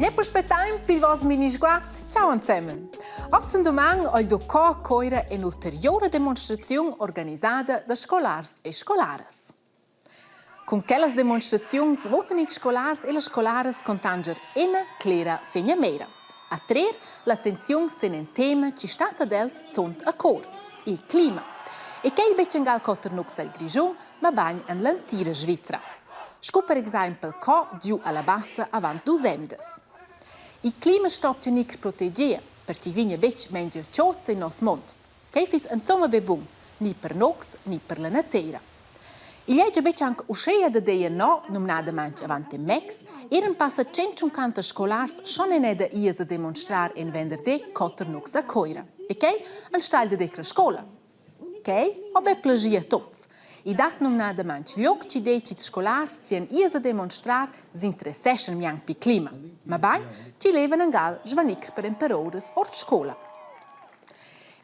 Igl è puspè temp pil vos Minisguard. Ciao ensemen. Oz en doman ho il do co a Coira in'ulteriura demonstraziun organisada da scolars e scolaras. Cun quellas demonstraziuns votan ils scolars e las scolaras contanger ina clera fegnameira. A trer l'attenziun sin in tema chi stat ad els zunt a cor, il clima. E quei betg angal coter nux el Grischun, mabain en l'entira Svizra. Sco per exaimpel co giu alla Bassa avant dus emdas. Il clima stoppia gnir protegia, per chi vegna betg mengia chods in nos mond. Quei fiss insomma be bun, ni per nox ni per la natira. Igl ei gia betg anc uscheia da dir no, numnadamain avant in mex, eran passa 150 scolars schon en eda ias a demonstrar in venderdi coter nux a Coira. E quei enstagl da dir la scola. Quei ho be plaschi a tuts. I dat numnadamain liug chi dei ch'ils scolars sien ias a demonstrar s'interesseschan gnanc pi clima, mabain chi levan angal svanir per ün per ouras ord scola.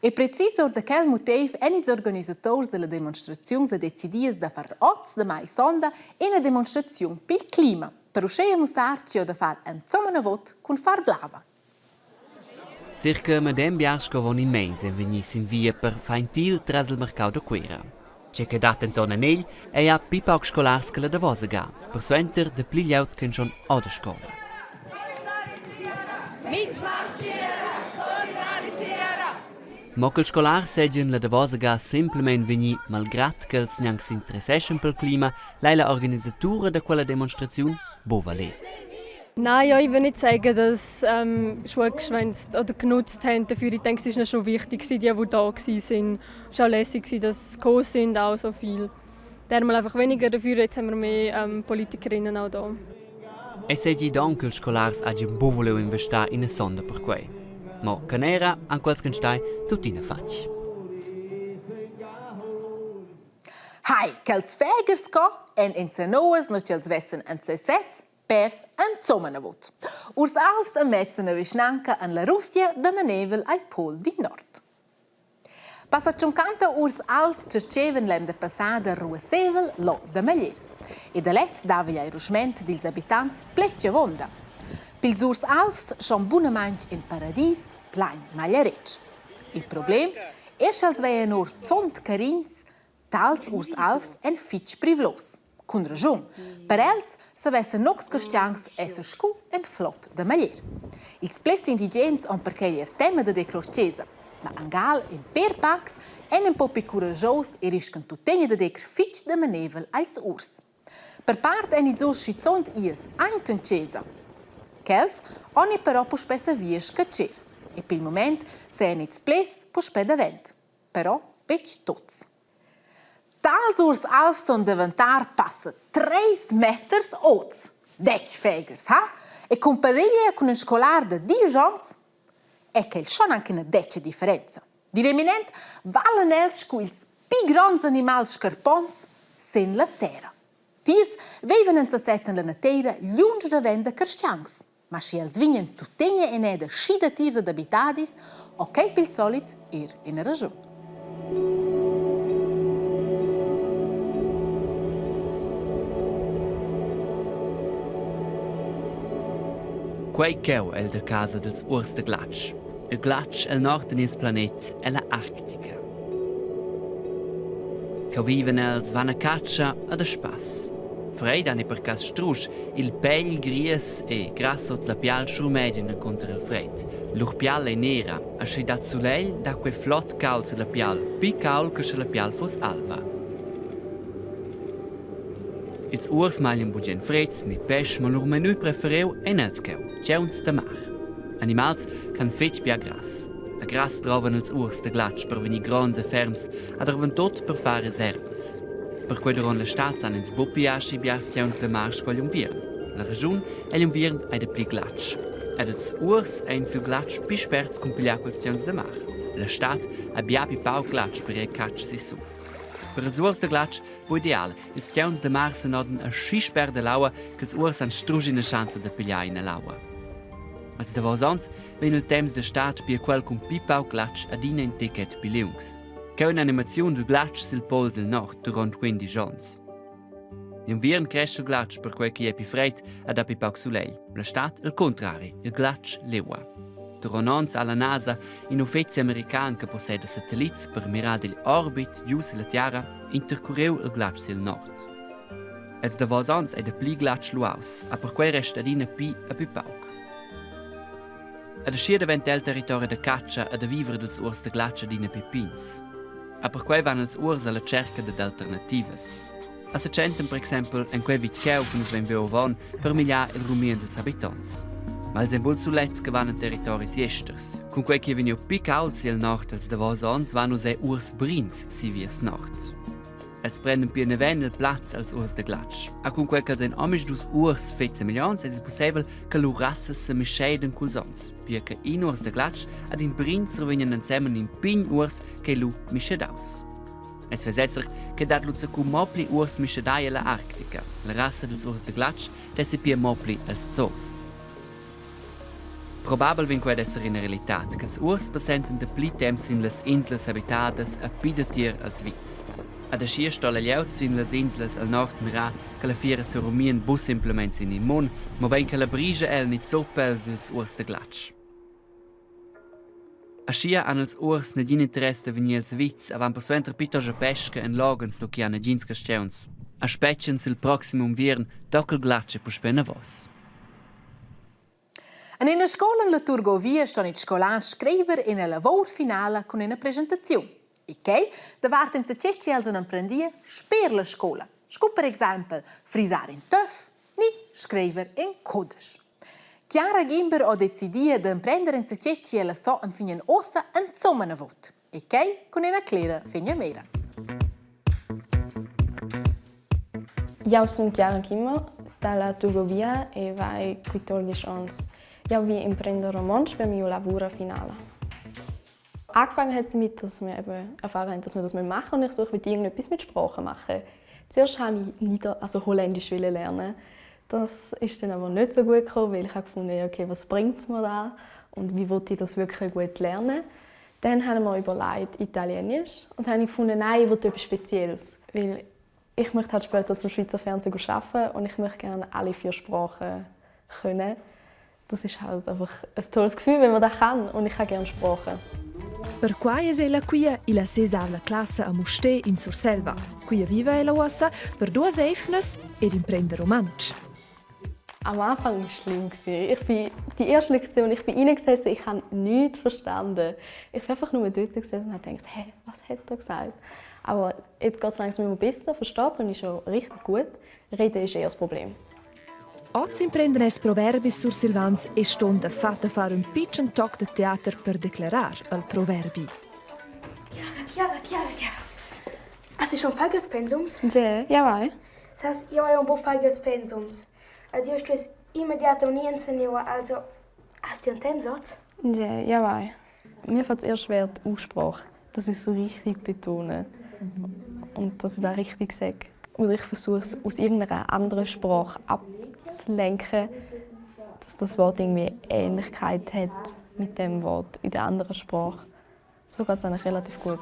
E precis or da quel motiv èn ils organisators da la demonstraziun sa decidias da far oz damai sonda ina demonstraziun pil clima, per uscheia mussar chi ho da far insomma navot cun far blava. Circa medem biars sco avon in meins ein vegni sin via per far in til tras il marcau da Cuera. Tgei che dat denton en egl ei ha pli pauc scolars che la davosa ga, persuenter dapli glieud ch'en schon ord scola. Mo ch'ils scolars seigien la davosa ga semplamein vegni malgrad ch'els gnanc s'interesseschan pel clima, lai la organisatura da quella demonstraziun buca valer. Nein, ja, ich will nicht sagen, dass ähm, Schulgeschwänze oder genutzt haben dafür. Ich denke, es ist schon wichtig, die, die da waren. Es war auch lässig, dass sie gekommen sind, auch so viel. Dermal einfach weniger dafür, jetzt haben wir mehr ähm, Politikerinnen auch da. Ei seigi donn ch'ils scolars hagien buca vuliu investar ina sonda per quei. Mo canera han quels ch'ein stai tuttina fatg. Hai, quels fegers co èn insanouas, no ch'els vessen en sesez pers insomma navot. Urs alvs amez una vischnanca en la Russia da manevel al pol di nord. Passa tschuncanta urs alvs tscherchevan l'emda passada ruassevel lo da meglier. E da lez dava ei ruschment dils habitants pletg avonda. Pils urs alvs schon bunamain in paradis plein magliaretsch. Il problem er sch'els veien or zont carins, tals urs alvs èn fitg privlus. Cun raschun. Per els savessen nocs cristians esser scu en flot da maglier. Ils ples indigens han perquei er tema da declor chesa. Ma angal in per pacs èn un po pi curagios e riscan tuttegna da decr fitg da manevel als urs. Per part èn ils urs schizunt ias ainten chesa. Quels han però puspè savia scatscher. E pel mument sean ils ples puspè davent. Però betg tuts. Tals urs alvs son daventar passa treis meters ots. Detg fegers, ha? E cumpareglia cun in scolar da diesch onns è quel schon anche ina detga differenza. Di reminent valan els scu ils pli gronds animals scarponts sin la terra. Tiers vevan en sesez en la nateira lunsch davent da carstgauns. Ma sche els vegnan tuttegna eneda schi datiers ad abitadis, ok pil solit er ina raschun. Quei cheu el da casa dels uors da glatsch. Il glatsch el nord da nies planet è la Arctica. Cheu vivan els, van a catscha ad a spass. Freid han ei per cass strusch, il pegl gries e grass sut la pial schurmegien encunter il freid. Lur pial ei nera, aschi dat sulegl da quei flot cauld la pial, pli cauld che sche la pial fuss alva. Ils uors maglian bugen freds ni pèsch, mo lur menu preferiu ein els cheu, tgeuns da mar. Animals ch'han fetg bia grass. A grass drovan ils uors da glatsch per vegnir gronds e ferms, ad tot per far reservas. Perquei duront la stad san ins buc pia aschi biars tgeuns da mar sco igl unviern. La regiun egl unviern ei dapli glatsch. Ed ils uors ein sil glatsch pli sperts cun pigliar quels tgeuns da mar. La stad ha bia pli pauc glatsch per ir a catscha sissu. Per ils uors da glatsch bu ideal. Ils tgauns da mar senodan aschi spert dall'aua ch'ils uors han strusch ina schanza da pigliar ina l'aua. Als davos onns vegn il temps da stad pia quel cun pli pauc glatsch adina in techet pli liungs. Cheu un'animaziun dil glatsch sil pol del nord duront 15 onns. L'inviern cresce il glatsch perquei ch'igl ei pli freid e dapi pauc sulegl. La stad il contrari, il glatsch leua. Durant onns ha la NASA, in uffeci american che posseda satellits per mirar digl orbit giu sulla tiara, intercurreu il glatsch sil nord. Els davos onns ei dapli glatsch luaus, a perquei resta adina pli e pli pauc. Ed aschia daventa el territori da catscha e da viver dils uors da glatsch adina pli pigns. A perquei van els uors alla tscherca dad alternativas. A setschentan per exempel en quei vitg cheu che nus vein viu avon per migliar il rumien dils habitonts. Ma els ein buc sulets che van en territoris esters. Cunquei ch'ei vegniu pli cauld si el nord els davos onns van uss era uors brins si viers nord. Els prenden pia naven il plaz als urs da glatsch. A cunquei ch'els ein omisdus urs fetg semegliants, eis ei pusseivel che lur rassas semischeiden culs onns. Pia che in urs da glatsch ad in brin survegnan ensemen in pign urs che lu mischedaus. Es vess esser che dat lu zacu mo pli urs mischedai ella Arctica. La rassa dils urs da glatsch dessi pia mo pli els zoos. Probabel vegn quei ad esser ina realitad ch'ils uors passentan dapli temps sin las inslas habitadas e pli datier als vitgs. Ed aschia sto la glieud sin las inslas al nord mirar che la fiera serumien buc semplamein sin in mun, mobein che la brigia el ni zoppa el dils uors da glatsch. Aschia han ils uors negin interess da vegnir els vitgs e van persuenter plitost a pesca en loghens nua ch'ei ha negins carstgauns. Aspetgan sil proxim unviern tocca il glatsch e puspei anavos. En ina scola en la Turgovia ston ils scolars scriver ina lavur finala cun ina presentaziun. E quei davart enzatgei che els han emprendiu sper la scola, sco per exempel frisar in töff ni scriver in cudisch. Chiara Gimber ha decidiu d'emprender enzatgei che ella sa enfin ussa insumma navot. E quei cun ina clera finamira. Jau sun Chiara Kimmer dalla Turgovia e vai 14 onns. Jau vi emprender romontsch per mia lavura finala. Angefangen hat es damit, dass wir eben erfahren haben, dass wir das machen müssen und ich so, ich will irgendetwas mit Sprache machen. Zuerst wollte ich Nieder also Holländisch lernen. Das ist dann aber nicht so gut gekommen, weil ich habe gefunden, okay, was bringt mir das und wie wollte ich das wirklich gut lernen? Dann haben wir überlegt, Italienisch. Und dann habe ich gefunden, nein, ich will etwas Spezielles. Weil ich möchte halt später zum Schweizer Fernsehen arbeiten und ich möchte gerne alle vier Sprachen können. Das ist halt einfach ein tolles Gefühl, wenn man das kann und ich habe gerne Sprachen. Perquai es ella quia illa sesavla classa a Mustér in Surselva. Quia viva ella uossa per duos eivnas ed imprenda rumantsch. Am Anfang war es schlimm. Ich bin, die erste Lektion, ich bin reingesessen, ich habe nichts verstanden. Ich bin einfach nur dort gesessen und habe gedacht, hä, was hat er gesagt? Aber jetzt geht es langsam immer besser, versteht und ist schon richtig gut. Reden ist eher das Problem. Oz imprendan els proverbis sursilvans e ston dafatta far ün pitschen toc da teater per declerar al proverbi. Chiara, Chiara, Chiara, Chiara. Hast du schon fatg pensums? Sì, ja vai. Sas, jeu hai aunc buc fatg ils pensums. Ed jeu stuess immediat vegnir enzeniua, also has ti aunc temps oz? Ja, ja vai. Mir fällt es eher schwer, die Aussprache, dass ich es richtig betone und dass ich das richtig sage. Oder ich versuche es aus irgendeiner anderen Sprache abzulenken, dass das Wort irgendwie Ähnlichkeit hat mit dem Wort in der anderen Sprache. So geht es eigentlich relativ gut.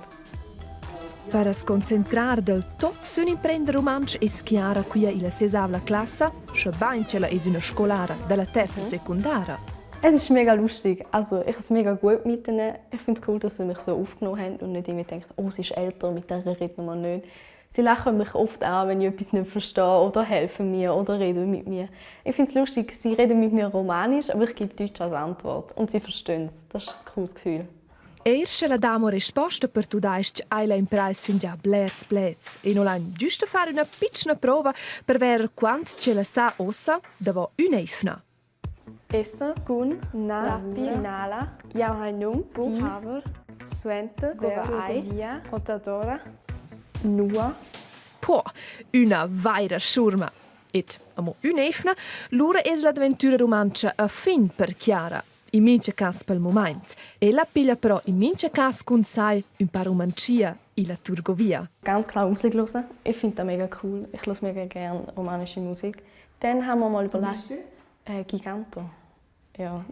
Per as concentrar del tot sün imprender rumantsch es Chiara quia illa sesavla classa, schabain ch'ella es üna scolara da la terza secundara. Es ist mega lustig. Also, ich habe es mega gut mit ihnen. Ich finde es cool, dass sie mich so aufgenommen haben und nicht irgendwie denkt, oh, sie ist älter, mit der reden wir nicht. Sie lachen mich oft an, wenn ich etwas nicht verstehe oder helfen mir oder reden mit mir. Ich finde es lustig, sie reden mit mir Romanisch, aber ich gebe Deutsch als Antwort und sie verstehen es. Das ist ein cooles Gefühl. Eir sche la dà amo resposta per tudais-ch haila imprais fingià blers pleds e non lain güsta far üna pitschna prova per verer quant ch'ella sa uossa davo ün'eivna. Esser cun na finala jau hai num bu haver suenter gova ai rotadora nua Po, üna vaira schurma. Ed amo ün'eivna, lura es l'adventura rumantscha a fin per Chiara. In mincha cas pel mumaint. Ella piglia però in mincha cas cun sai ün pa rumantschia illa Turgovia. Ganz klar Musik hören. Ich finde das mega cool. Ich höre mega gerne romanische Musik. Dann haben wir mal Zum Beispiel? Giganto. Ja.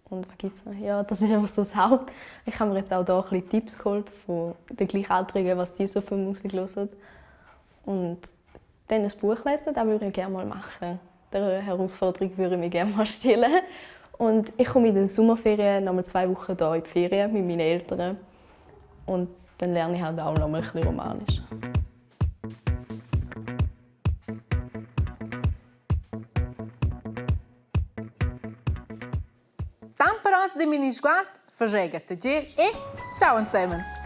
Und was gibt's noch? Ja, das ist einfach so das Haupt. Ich habe mir jetzt auch da ein bisschen Tipps geholt von den Gleichaltrigen, was die so für Musik hören. Und Dann ein Buch lesen, das würde ich gerne mal machen. Der Herausforderung würde ich mich gerne mal stellen. Und ich komme in den Sommerferien noch mal 2 Wochen hier in die Ferien mit meinen Eltern. Und dann lerne ich halt auch noch mal ein bisschen Romanisch. Tant per oz di Minisguard, faschai gartegier e ciao ensemen!